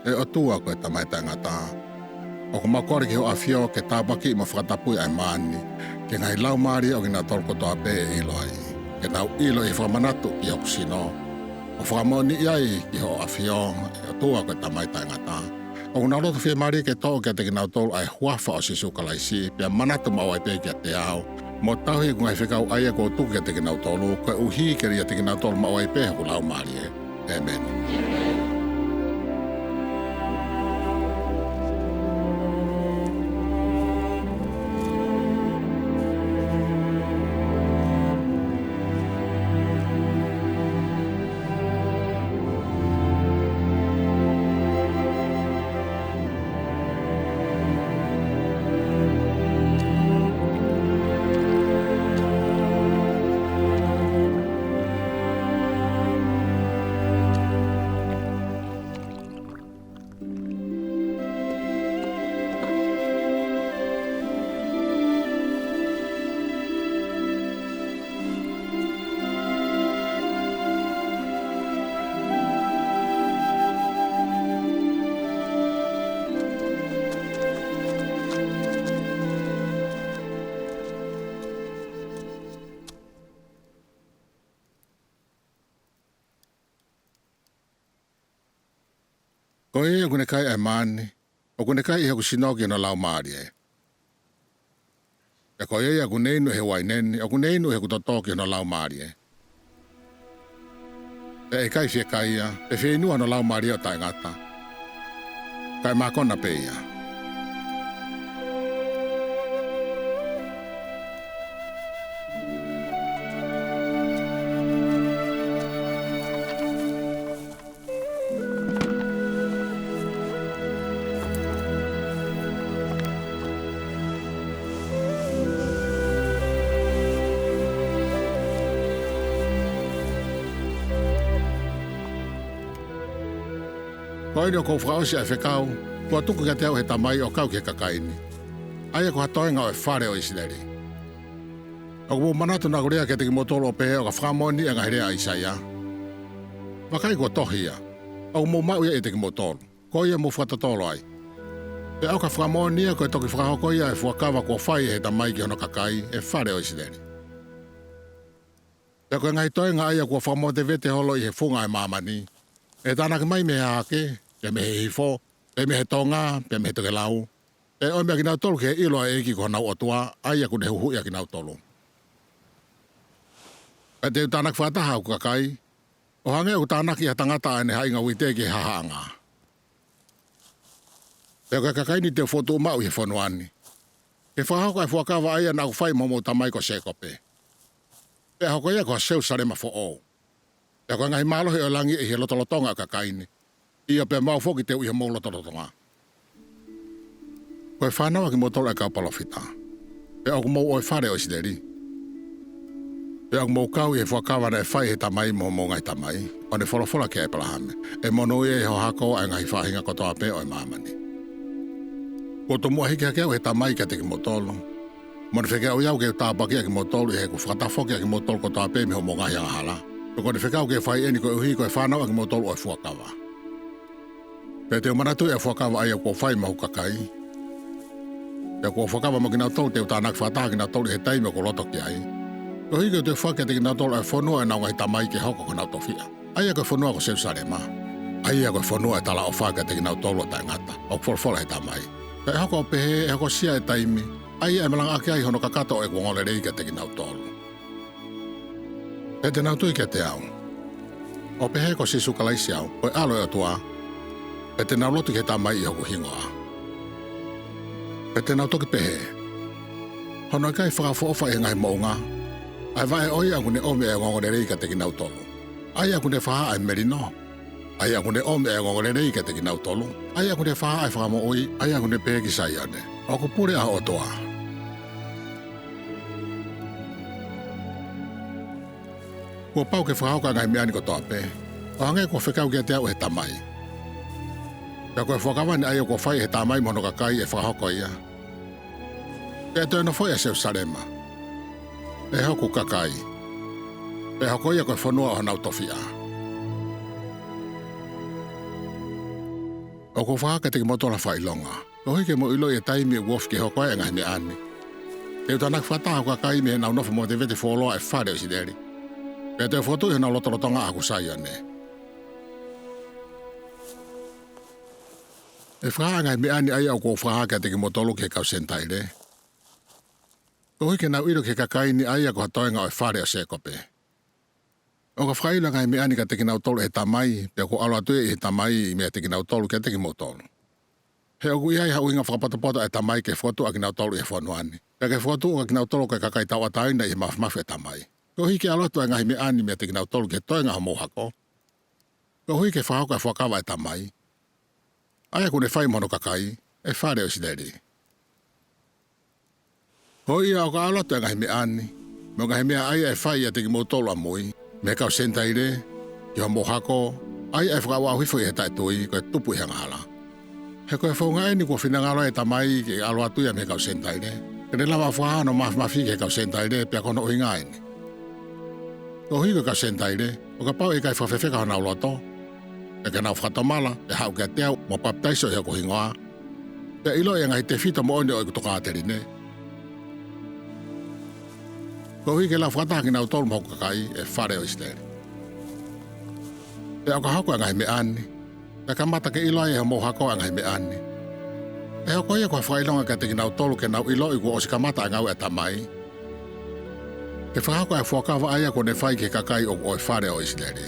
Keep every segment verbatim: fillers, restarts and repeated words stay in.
ʻe ʻOtua ko e Tamai Taʻengatá, ʻoku mau kole ki Hoʻo ʻAfió ke tāpuakiʻi mo fakatapui ʻa e maá ni ki he ngaahi laumālie ʻo kinautolu kotoa pē ʻe ʻilo aí, ke nau ʻilo ʻi he fakamanatu ki hoku sinó, ʻo fakamoʻoniʻi ai ki Hoʻo ʻAfió, ʻe ʻOtua ko e Tamai Taʻengatá, ʻoku nau loto fiemālie ke toʻo kiate kinautolu ʻa e huafa ʻo Sīsū Kalaisí, pea manatu maʻu ai pē kiate au, mo tauhi ʻeku ngaahi fekau ʻa ia kuó u tuku kiate kinautolú, koeʻuhí ke ʻiate kinautolu maʻu ai pē hoku Laumālié. ʻĒmeni. Ko ia ia ʻokú ne kai ʻa e maá ni, ʻokú ne kai ʻi hoku sinó ki hono laumālié. Pea ko ia ia ʻokú ne inu ʻi he uainé ni, ʻokú ne inu ʻi hoku totó ki hono laumālié. Pea ʻe ʻikai fiekaia, pe fieinua hono laumālié ʻo taʻengata, ka ʻe mākona pē ia. Ko ʻeni ʻoku ou fakaʻosi ʻa e fekau kuo tuku kiate au ʻe he Tamaí ʻo kau ki he kakaí ni, ʻa ia ko ha toenga ʻo e fale ʻo ʻIsilelí. ʻOku mou manatu naʻá ku lea kiate kimoutolu ʻo pehē ʻo ka fakamoʻoniʻi ʻa e ngaahi lea ʻa ʻĪsaiá? Vakai, kuo tohi ia, ʻoku mou maʻu ia ʻiate kimoutolu, ko ia mou fakatotolo ai. Pea ʻo ka fakamoʻoni ia, ko e toki fakahoko ia ʻa e fuakava kuo fai ʻe he Tamaí ki hono kakaí, ʻe fale ʻo ʻIsileli. Pea ko e ngaahi toenga ʻa ia kuo fakamovetevete holo ʻi he funga ʻo e māmaní, ʻe tānaki mai mei he hahaké, pea mei he hihifó, pea mei he tongá, pea mei he tokelaú, pea ʻe ʻomi ʻa kinautolu ki he ʻilo ʻo e ʻEiki ko honau ʻOtuá, ʻa ia ʻokú ne huhuʻi ʻa kinautolú. Pea te u tānaki fakataha ʻa hoku kakaí, ʻo hangē ʻoku tānaki ʻe ha tangata ʻa ʻene haʻinga uité ki he hahaʻangá. Pea ko e kakaí ni te u fokotuʻu maʻu ʻi he fonuá ni, ke fakahoko ʻa e fuakava ʻa ia naʻá ku fai mo hoʻomou tamai ko Sēkopé. Pea ʻe hoko ia ko ha Selusalema foʻou. Pea ko e ngaahi mālohi ʻo e langí ʻe ʻi he lotolotonga ʻo e kakaí ni. ʻIo, pea mo au foki te u ʻi homou lotolotongá. Ko e fānau ʻa kimoutolu ʻa e kau palōfitá, pea ʻoku mou ʻo e fale ʻo ʻIsilelí. Pea ʻoku mou kau ʻi he fuakava naʻe fai ʻe he Tamaí mo hoʻomou ngaahi tamaí, ʻo ne folofola kia ʻĒpalahame, ʻE monūʻia ʻi ho hakó ʻa e ngaahi faʻahinga kotoa pē ʻo e māmaní. Kuo tomuʻa hiki hake au ʻe he Tamaí kiate kimoutolu, mo ne fekeʻauʻi au ke u tāpuakiʻi ʻa kimoutolu ʻi heʻeku fakatafoki ʻa kimoutolu kotoa pē mei hoʻomou ngaahi angahalá. Pea kuó ne fekau ke u fai ʻeni koeʻuhi ko e fānau ʻa kimoutolu ʻo e fuakavá. Pea te u manatuʻi ʻa e fuakava ʻa ia kuó u fai mo hoku kakaí, pea kuó u fuakava mo kinautolu te u tānaki fakataha ʻa kinautolu ʻi he taimi ʻoku ou loto ki aí, koeʻuhi ke u toe foaki kiate kinautolu ʻa e fonua ʻo ʻenau ngaahi tamaí ke hoko ko honau tofiʻa, ʻa ia ko e fonua ko Selusalemá, ʻa ia ko e fonua ʻo e talaʻofá kiate kinautolu ʻo taʻengata, ʻoku folofola ʻe he Tamaí. Pea ʻe hoko ʻo pehē, ʻe hokosia ʻa e taimi, ʻa ia ʻe malanga ʻaki ai hono kakato ʻo ʻeku ongoongoleleí kiate kinautolu. Pea te nau tui kiate au, ʻo pehē ko Sīsū Kalaisi au, ko e ʻAlo ʻo e ʻOtuá, pea te nau lotu ki he Tamaí ʻi hoku hingoá. Pea te nau toki pehē, Hono ʻikai fakaʻofoʻofa ʻi he ngaahi moʻungá, ʻa e vaʻe ʻo ia ʻokú ne ʻomi ʻa e ongoongoleleí kiate kinautolú, ʻa ia ʻokú ne fakahā ʻa e melinó, ʻa ia ʻokú ne ʻomi ʻa e ongoongoleleí kiate kinautolú, ʻa ia ʻokú ne fakahā ʻa e fakamoʻuí, ʻa ia ʻokú ne pehē ki Saione, ʻOku pule ʻa ho ʻOtuá. Kuo pau ke fakahoko ʻa e ngaahi meʻá ni kotoa pē, ʻo hangē kuo fekau kiate au ʻe he Tamaí. Pea ko e fuakava ni ʻa ia kuo fai ʻe he Tamaí mo hono kakaí ʻe fakahoko ia, pea ʻe toe nofoʻi ʻa Selusalema ʻe hoku kakaí, pea ʻe hoko ia ko e fonua ʻo honau tofiʻá. ʻOku ou fakahā kiate kimoutolu ha fakaʻilonga, koeʻuhi ke mou ʻiloʻi e taimi ʻoku ofi ke hoko ai ʻa e ngaahi meʻá ni, te u tānaki fakataha hoku kakaí mei heʻenau nofo movetevete fuoloa ʻa e fale ʻo ʻIsileli, pea te u fokotuʻu ʻi honau lotolotongá ʻa hoku Saioné. ʻE fakahā ʻa e ngaahi meʻá ni ʻa ia ʻoku ou fakahā kiate kimoutolú ki he kau Senitailé, koeʻuhi ke nau ʻilo ki he kakaí ni ʻa ia ko ha toenga ʻo e fale ʻo Sēkopé. ʻO ka fakaʻilo ʻa e ngaahi meʻá ni kiate kinautolu ʻe he Tamaí, pea kuo ʻalu atu ia ʻi he Tamaí meiate kinautolu kiate kimoutolu. He ʻoku ʻi ai ha ʻuhinga fakapotopoto ʻa e Tamaí ke fokotuʻu ʻa kinautolu ʻi he fonuá ni, pea ke fokotuʻu ʻa kinautolu ko e kakai tauʻatāina ʻi he māfimafi ʻo e Tamaí, koeʻuhi ke ʻalu atu ʻa e ngaahi meʻá ni meiate kinautolu ki he toenga ʻo homou hakó, koeʻuhi ke fakahoko ʻa e fuakava ʻa e Tamaí, ʻa ia kuó ne fai mo hono kakaí, ʻe fale ʻo ʻIsileli. Ko ia, ʻo ka ʻalu atu ʻa e ngaahi meʻá ni, mo e ngaahi meʻa ʻa ia ʻe fai ʻiate kimoutolu ʻamuí, mei he kau Senitailé, ki homou hakó, ʻa ia ʻe fakaʻauʻauhifo ʻi he taʻetui ko e tupu ʻi he angahalá. He ko e founga ʻeni kuo finangalo ai ʻa e Tamaí ke ʻalu atu ia mei he kau Senitailé, ke ne lava ʻo fakahā hono māfimafí ki he kau Senitailé, pea ko hono ʻuhingá ʻeni, koeʻuhi ko e kau Senitailé, ʻo kapau ʻe ʻikai fakafefeka honau lotó, pea ke nau fakatomala, pea haʻu kiate au, mo papitaiso ʻi hoku hingoá, pea ʻiloʻi ʻa e ngaahi tefito moʻoni ʻo ʻeku tokāteliné, koeʻuhi ke lau fakataha ʻa kinautolu mo hoku kakaí, ʻe fale ʻo ʻIsileli. Pea ʻo ka hoko ʻa e ngaahi meʻá ni, pea kamata ke ʻilo ai ʻe homou hakó ʻa e ngaahi meʻá ni, ʻe hoko ia ko ha fakaʻilonga kiate kinautolu ke nau ʻiloʻi kuo ʻosi kamata ʻa e ngāue ʻa e Tamaí, ke fakahoko ʻa e fuakava ʻa ia kuó ne fai ki he kakai ʻoku ʻo e fale ʻo ʻIsilelí.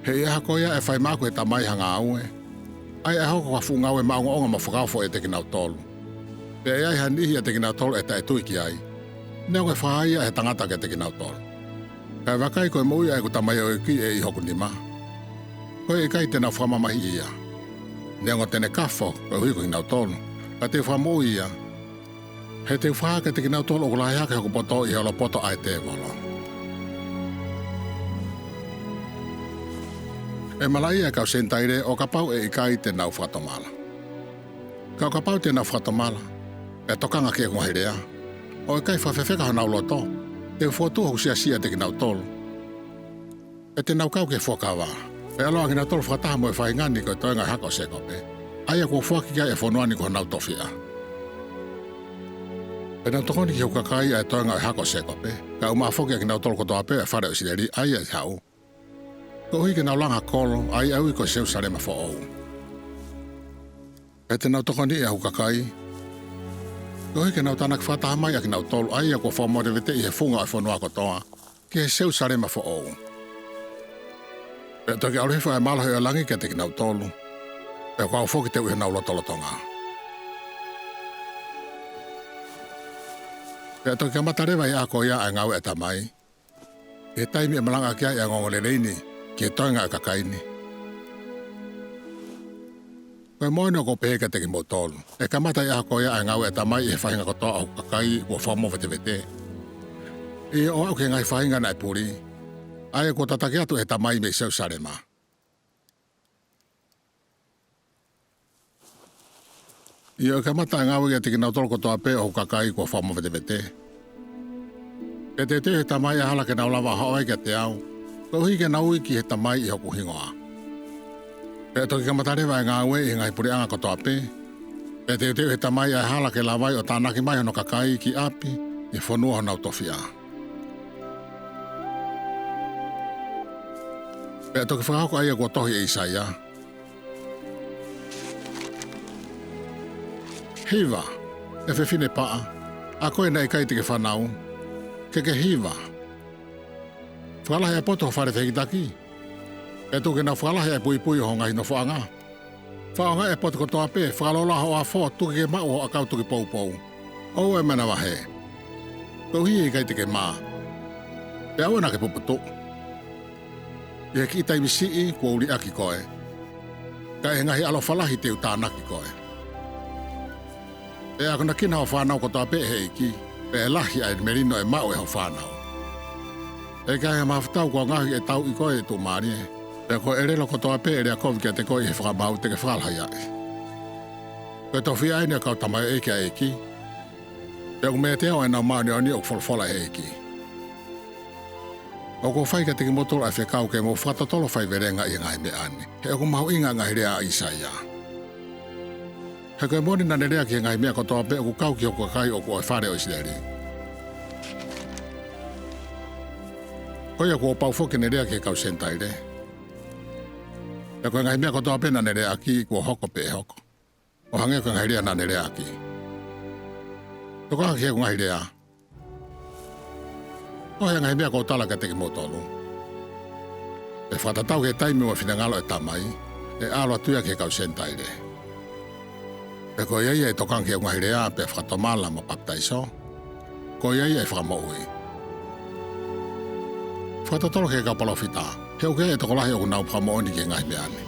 He ʻi he ʻaho ko ia ʻe fai maʻaku ʻe he Tamaí ha ngāue, ʻa ia ʻe hoko ko ha fuʻu ngāue maʻongoʻonga mo fakaofo ʻiate kinautolu, pea ʻe ai ha niʻihi ʻiate kinautolu ʻe taʻetui ki ai, neongo ʻe fakahā ia ʻe ha tangata kiate kinautolu. Kae vakai, ko e moʻui ʻa ʻeku tamaioʻeikí ʻe ʻi hoku nimá. Ko ia ʻe ʻikai te nau fakamamahiʻi ia, neongo te ne kafo koeʻuhi ko kinautolu, ka te u fakamoʻui ia, he te u fakahā kiate kinautolu ʻoku lahi hake hoku potó ʻi he olopoto ʻa e tēvoló. ʻE malaʻia ʻa e kau Senitailé ʻo kapau ʻe ʻikai te nau fakatomala. Ka ʻo kapau te nau fakatomala, pea tokanga ki heʻeku ngaahi leá, ʻo ʻikai fakafefeka honau lotó, te u fokotuʻu hoku siasí ʻiate kinautolu, pea te nau kau ki he fuakavá, pea ʻalu ʻa kinautolu fakataha mo e faʻahingá ni ko e toenga ʻo e hako ʻo Sēkopé, ʻa ia kuó u foaki ki ai ʻa e fonuá ni ko honau tofiʻá. Pea te nau tokoni ki hoku kakaí ʻa e toenga ʻo e hako ʻo Sēkopé, kae ʻumaʻā foki ʻa kinautolu kotoa pē ʻo e fale ʻo ʻIsilelí ʻa ia ʻe haʻú, koeʻuhi ke nau langa ha kolo, ʻa ia ʻe ui ko e Selūsalema Foʻoú. Pea te nau tokoniʻi ʻa hoku kakaí, koeʻuhi ke nau tānaki fakataha mai ʻa kinautolu ʻa ia kuo fakamoveteveteʻi ʻi he funga ʻo e fonuá kotoa, ki he Selūsalema Foʻoú. Pea ʻe toki ʻalu hifo ʻa e mālohi ʻo e langí kiate kinautolu, pea ko au foki te u ʻi honau lotolotongá. Pea ʻe toki kamata leva ʻi he ʻaho ko iá ʻa e ngāue ʻa e Tamaí, ʻi he taimi ʻe malangaʻaki ai ʻa e ongoongoleleí ni ki he toenga ʻo e kakaí ni. Ko e moʻoni ʻoku ou pehē kiate kimoutolu, ʻe kamata ʻi he ʻaho ko iá ʻa e ngāue ʻa e Tamaí ʻi he faʻahinga kotoa ʻo hoku kakaí kuo fakamoveteveté, ʻio, ʻo aʻu ki he ngaahi faʻahinga naʻe pulí, ʻa ia kuo tataki atu ʻe he Tamaí mei Selūsalemá. ʻIo, ʻe kamata ʻa e ngāue ʻiate kinautolu kotoa pē ʻo hoku kakaí kuo fakamoveteveté. Pea teuteu ʻe he Tamaí ʻa e hala ke nau lava ʻo haʻu ai kiate au, koeʻuhi ke nau ui ki he Tamaí ʻi hoku hingoá. Pea ʻe toki kamata leva ʻa e ngāué ʻi he ngaahi puleʻanga kotoa pē. Pea teuteu ʻe he Tamaí ʻa e hala ke lava ai ʻo tānaki mai hono kakaí ki ʻapi, ʻi he fonua ʻo honau tofiʻá. Pea ʻe toki fakahoko ʻa ia kuo tohi ʻe ʻĪsaiá: Hiva, ʻe fefine paʻa, ʻa koe naʻe ʻikai te ke fānaú, ke ke hiva. Fakalahi ʻa e potu ʻo ho fale fehikitakí, pea tuku ke nau fakalahi ʻa e puipui ʻo ho ngaahi nofoʻangá. Fakaʻaongaʻi ʻa e potu kotoa pē, fakalōloa hoʻo afó, tuki ke maʻu ʻa ho ʻakau tuki poupoú. ʻOua ʻe manavahē, koeʻuhi ʻe ʻikai te ke mā, pea ʻoua naʻá ke puputuʻu. ʻI he kiʻi taimi siʻi kuó u liʻaki koe, ka ʻi he ngaahi ʻaloʻofa lahi te u tānaki koe. Pea ʻe akonekina hoʻo fānau kotoa pē ʻe he ʻEikí, pea ʻe lahi ʻa e melino ʻe maʻu ʻe hoʻo fānaú. ʻE ʻikai ha mahafu tau kuo ngaohi ke tauʻi koe ʻe tuʻumālie, pea ko e ʻelelo kotoa pē ʻe lea kovi kiate koe ʻi he fakamaau te ke fakalahaiaʻi. Ko e tofiʻa ʻeni ʻo e kau tamaioʻeiki ʻa e ʻEikí, pea ʻoku meiate au ʻa ʻenau māʻoniʻoni, ʻoku folofola ʻe he ʻEikí. ʻOku ou fai kiate kimoutolu ʻa e fekau ke mou fakatotolo faivelenga ʻi he ngaahi meʻá ni, he ʻoku mahuʻinga ʻa e ngaahi lea ʻa ʻĪsaia. He ko e moʻoni naʻá ne lea ki he ngaahi meʻa kotoa pē ʻoku kau ki hoku kakai ʻoku ʻo e fale ʻo ʻIsilelí, ko ia kuo pau foki ke ne lea ki he kau Senitailé. Pea ko e ngaahi meʻa kotoa pē naʻá ne lea ʻakí kuo hoko pē ʻe hoko, ʻo hangē ko e ngaahi lea naʻá ne lea ʻakí. Tokanga ki heʻeku ngaahi leá, tohi ʻa e ngaahi meʻa kuó u tala kiate kimoutolú, pea fakatatau ki he taimi mo e finangalo ʻo e Tamaí, ʻe ʻalu atu ia ki he kau Senitailé. Pea ko ia ia ʻe tokanga ki heʻeku ngaahi leá, pea fakatomala mo papitaisó, ko ia ia ʻe fakamoʻui. Fakatotolo ki he kau palōfitá, he ʻoku ʻi ai ʻa e tokolahi ʻoku nau fakamoʻoni ki he ngaahi meʻá ni.